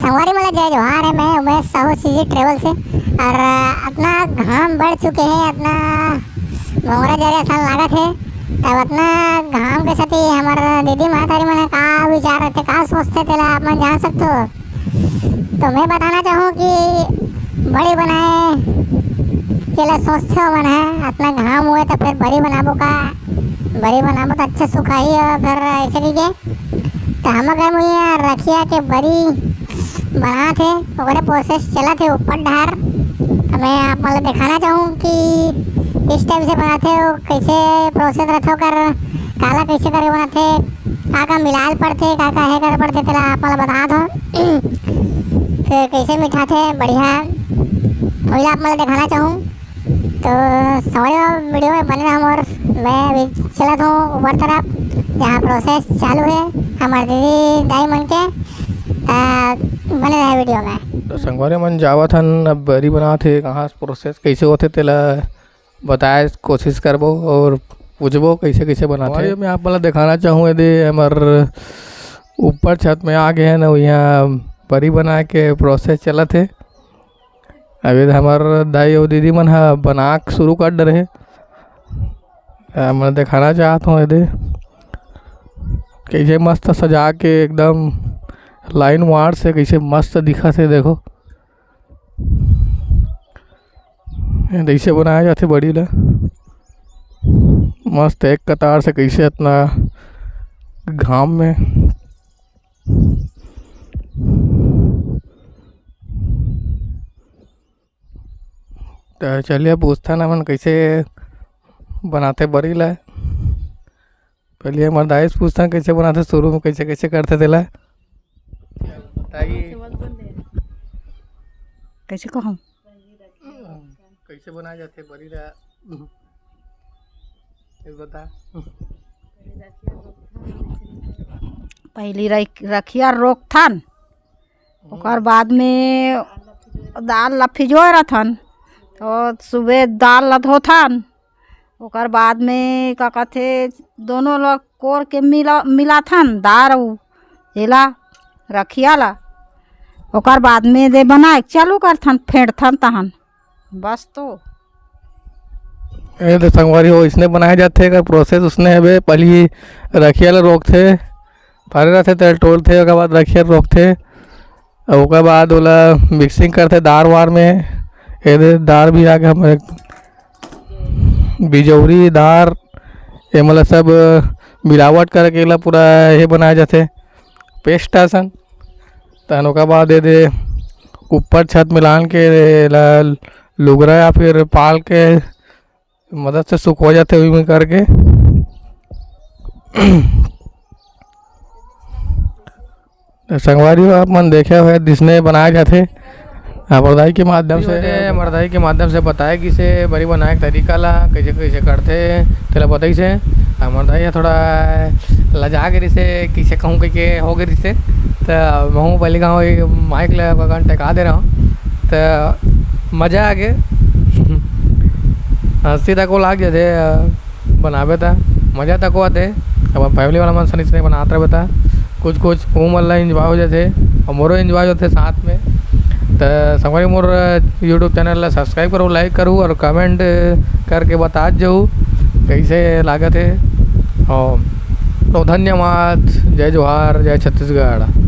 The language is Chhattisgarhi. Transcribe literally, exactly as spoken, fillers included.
संगवारी मन ला जय जोहार हे, मैं उमेश साहू, सीजी ट्रेवल से। और अतना घाम बढ़ चुके हे, अतना भोंगरा जरे असन लागत हे, तब अतना घाम के सेती हमर दीदी महतारी मन का विचार रहिथे, का सोचथे, तेला आप मन जान सकथो। तो मैं बताना चाहूँ कि बरी बनाए के ला सोचथे मन हे, अतना घाम होए तो फिर बरी बनाबो का, बरी बनाबो तो अच्छा सुखाही हो, फिर ऐसे कहिके तो हमर घर में ये रखिया के बरी बनात हे, ओकरे प्रोसेस चलत हे ऊपर डहर। तो मैं आप मन ला दिखाना चाहूँ कि किस टाइप से बनात हे, वो कैसे प्रोसेस रहिथे ओकर, काला कैसे करे बनात हे, का का मिलाल पड़थे, का का हे करे पड़थे, तेला आप मन ला बता दो। फिर कैसे मिठाथे, बढ़िया, वही आप मन ला दिखाना चाहूँ। तो संगवारी हो, वीडियो में बने रहो। और मैं अभी चलत हूँ ऊपर तरफ, जहाँ प्रोसेस चालू हे हमर दीदी दाई मन के। आ, बने रहे वीडियो में। तो संगवारी मन जावत हन, अब बरी बनात हे, कहाँ प्रोसेस कैसे होथे तेला बताए कोशिश करबो और पूछबो कैसे कैसे बनाथे। संगवारी, मैं आप मन ला दिखाना चाहूँ, ये दे हमर ऊपर छत में आ गए हैं ना, यहाँ बरी बनाए के प्रोसेस चलत हे। अभी तो हमर दाई अउ दीदी मन ह बना के शुरू कर डरे हे। अ, मैं दिखाना चाहत हूँ, ये दे कैसे मस्त सजा के एकदम लाइन वार से कैसे मस्त दिखत हे। देखो, ये ऐसे बनाया जाथे बरी ला, मस्त एक कतार से कैसे इतना घाम में। तो चलिए, पूछथन हमन कैसे बनाथे बरी ला। पहले हमर दाई से पूछथन कैसे बनाथे, शुरू में कैसे कैसे करथे तेला। बताइए। कैसे कहूँ? कैसे बनाए जाथे बरी ला? ये बता। पहली रख-, रखिया रोकथन, ओकर बाद में दाल ला फिजोए रथन, तो सुबह दाल ला धोथन, ओकर बाद में का कथे, दोनों ला कोर के मिला, मिलाथन, दार अउ एला, रखिया ला। ओकर बाद में दे बनाए चालू करथन, फेंटथन तहन। बस तो। ए दे संगवारी हो, इसने बनाए जाथे, एकर प्रोसेस उसने हवे। पहली रखिया ला रोकथे, फरे रथे, तेल टोलथे, ओकर बाद रखिया रोकथे, अउ ओकर बाद ओला मिक्सिंग करथे दार वार में। ए दे दार भी आ गे हमर बिजौरी दार, एमन ला सब मिलावट करके एला पूरा ये बनाए जाथे, पेस्ट असन। तहन ओकर बाद ए दे ऊपर छत में लान के एला लुगरा या फिर पाल के मदद से सुखवा जाथे, ओही में करके। तो संगवारी हो, आप मन देखे हुए जिसने बनाए जाथे, हमर दाई के माध्यम से, हमर दाई के माध्यम से बताए गिसे बरी बनाए के तरीका ला, कैसे कैसे करथे, तेला बताइसे। हमर दाई ह थोड़ा लजा गे रिसे, कैसे कहूँ कहिके हो गे रिसे। त महूँ पहली गाँव माइक ला बगन टेका दे रहा हूँ, त मजा आ गे। हंसी तको लाग जाथे बनाबे त, मजा तको आथे। अपन फैमिली वाला मन सनी सनी बनात रहबे त कुछ कुछ उमन ला एंजॉय हो जाथे अउ मोरो एंजॉय होथे साथ में। त संगवारी, मोर YouTube चैनल ला सब्सक्राइब करू, लाइक करू अउ कमेंट करके बतात जाहू कैसे लागत हे। अउ तो धन्यवाद, जय जोहार, जय छत्तीसगढ़।